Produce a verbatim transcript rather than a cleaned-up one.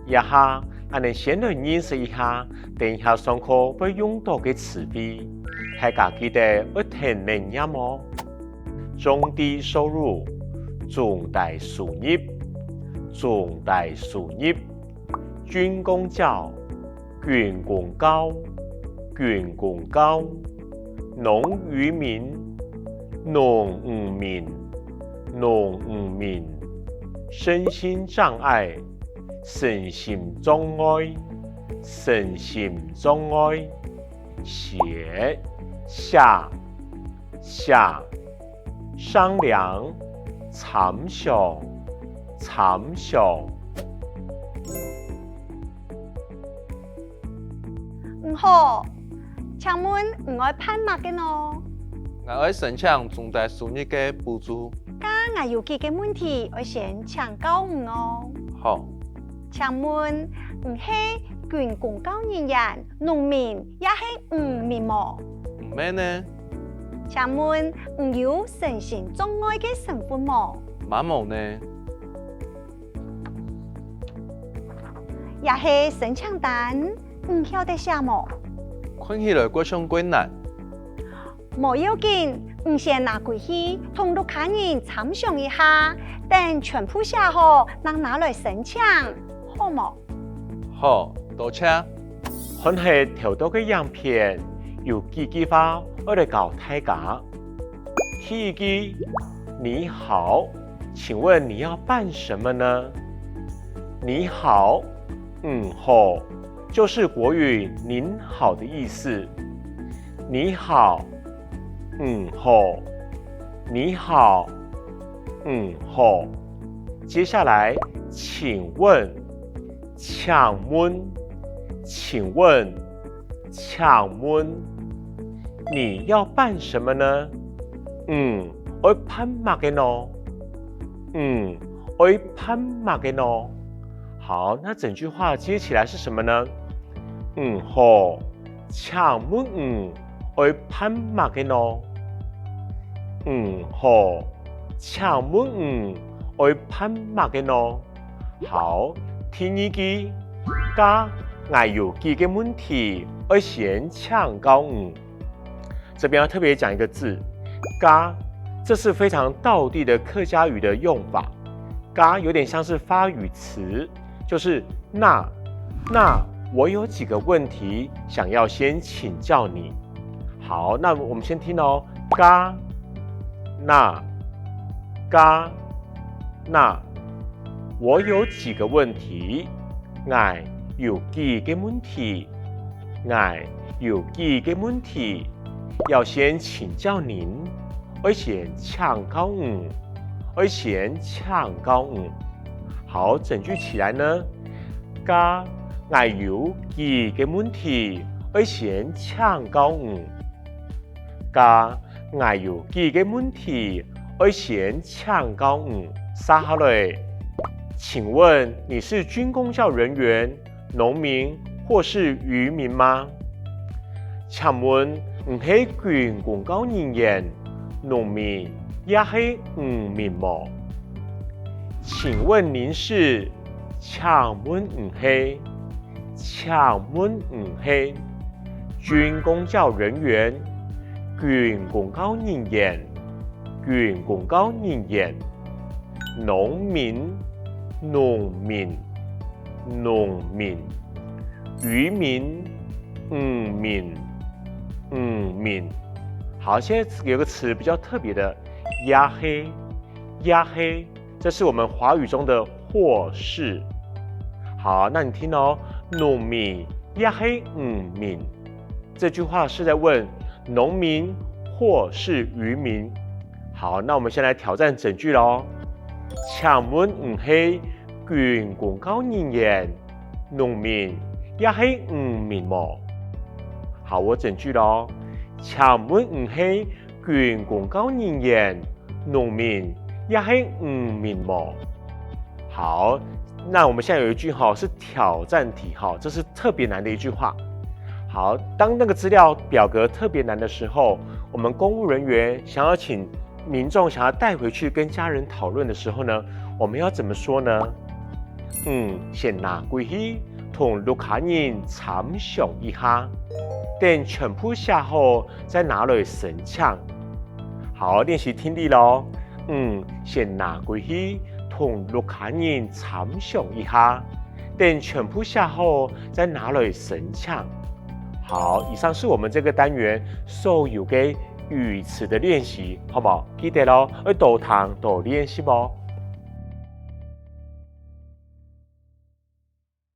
這下，𠊎等先來認識一下，等一下上課會用到个詞彙。大家記得愛跈等唸哦。中低收入，中低收入，中低收入。軍公教，軍公教，軍公教。農漁民，農漁民，農漁民。身心障礙，身心障礙，身心障礙。寫，寫，寫。商量，參詳，參詳。你好，請問你愛辦麼个呢？𠊎愛申請中低收入个補助。該𠊎有幾个問題愛先請教你哦。好。請問，你係軍公教人員、農民也係漁民無？毋係呢。請問，你有身心障礙个身份無？嘛無呢。這係申請單，你曉得寫無？看起來蓋像蓋難。無要緊，你先拿歸去同屋下人參詳一下，等全部寫好，正拿來申請，好無？好，多謝。看忒頭到个影片，有幾句話愛來教大家。第一句，你好，請問你要辦什麼呢？你好，你好，就是國語您好的意思。你好，你好，你好，你好。接下來，請問，請問，請問，請問，你要辦什麼呢？你愛辦麼个呢？你愛辦麼个呢？好，那整句話接起來是什麼呢？你好，請問你愛辦麼个呢？你好，請問你愛辦麼个呢？好，第二句，該𠊎有幾个問題愛先請教你。這邊要特別講一個字，該，這是非常道地的客家語的用法。該有點像是發語詞，就是那，那我有幾個問題想要先請教你。好，那我們先聽哦，該，那，該，那，我有幾個問題，𠊎有幾个問題，𠊎有幾个問題，要先請教您，愛先請教你，愛先請教你。好，整句起來呢，該，𠊎有幾个問題，愛先請教你。該，𠊎有幾个問題，愛先請教你。接下來，請問你是軍公教人員、農民或是漁民嗎？請問你係軍公教人員、農民也係漁民無？請問您是，請問你係，請問你係軍公教人員、軍公教人員、軍公教人員、農民、農民、農民、漁民、漁民、漁民。好，現在有個詞比較特別的，也係，也係，這是我們華語中的或是。好，那你聽哦，農民也係漁民。這句話是在問農民或是漁民。好，那我們先來挑戰整句囉。請問你係軍公教人員、農民也係漁民無？好，我整句囉。請問你係軍公教人員、農民也係漁民無？好，那我們現在有一句哈，是挑戰題哈，這是特別難的一句話。好，當那個資料表格特別難的時候，我們公務人員想要請民眾想要帶回去跟家人討論的時候呢，我們要怎麼說呢？五先拿歸去同屋下人參詳一下，等全部寫好再拿來申請。好，練習聽力囉。五先拿歸去同屋下人參詳一下，等全部寫好再拿來申請。好，以上是我們這個單元所有个語詞的練習，好無？記得囉，愛多聽多練習哦。